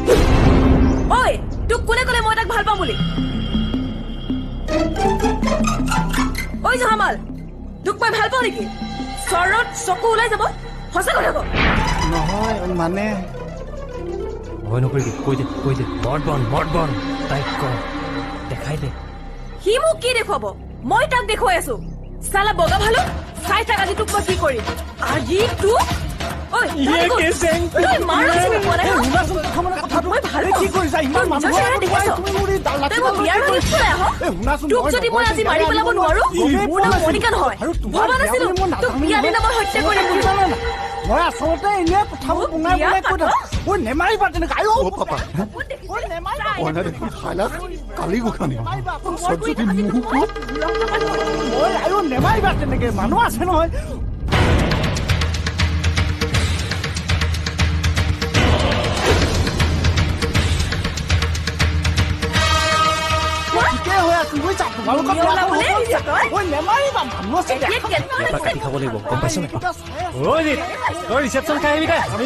ঐ, তোক কোনে ক'লে মই তাক ভাল পাওঁ বুলি? ঐ জহামাল, তোক মই ভাল পাওঁ নেকি? চৰত চকু ওলাই যাব, সঁচা কথা ক। নহয় মানে ভয় নকৰিবি, কৈ দে, কৈ দে। মদ বন, মদ বন, তাইক ক, দেখাই দে। সি মোক কি দেখুৱাব? মই তাক দেখুৱাই আছো। চালা বগা ভালুক, চাই থাক আজি তোক মই কি কৰিম। আজি তোক ঐ, তই ক'ত? তই মাৰ চিনি পোৱা নাই হা? শুনাচোন প্ৰথমতে কথাটো। মই ভাল এই কি কৰিছা? ইমান তই নিজৰ মানুহৰ চেহেৰা আগত দেখিছ? তুমি মোৰ এই তই মোক লাঠিডাল বিয়াৰ লৈ ভাগিত থৈ আহ। এই শুনাচোন, তোক যদি মই আজি মাৰি পেলাব নোৱাৰো, গমেই মোৰ নাম পোৱা নাছিলো। মণিকা নহয়। আৰু তোমাৰ ভবা বিয়া নাছিলো বুলি মই তোক নাজানো বিয়া নহয়। দিনা মই হত্যা কৰিম বুলি। কি জানা নাই? মই আচলতে এনেই কথাবোৰ মোক বঙাই বিয়া বঙাই কৈ থাকো। পাত? ঐ নেমাৰিবা তেনেকে, আইঅ। অ পাপা, সপোন দেখিছিলি? ঐ নেমাৰিবা। কইনা দেখোন সাইলাখ কালি গোসানী। নেমাৰিবা। পাছত যদি আজি মোৰ তোক মই মই আইঅ নেমাৰিবা তেনেকে, মানুহ আছে নহয়। ঠিকেই হৈ আছো বুজিছা, তোমালোকৰ নিয়লা বিয়াখন বোলে হ'ব দিছে তই? ঐ নেমাৰিবা, মানুহ আছে। এতিয়া কেনেকুৱা ইয়াৰ পৰা লাগিছে? কাটি খাব লাগিব, গম পাইছ নাই? এইকেইটা চাই আছো। ঐ জিত, তই ৰিচেপশ্যন খাই আহিবি দে, আমি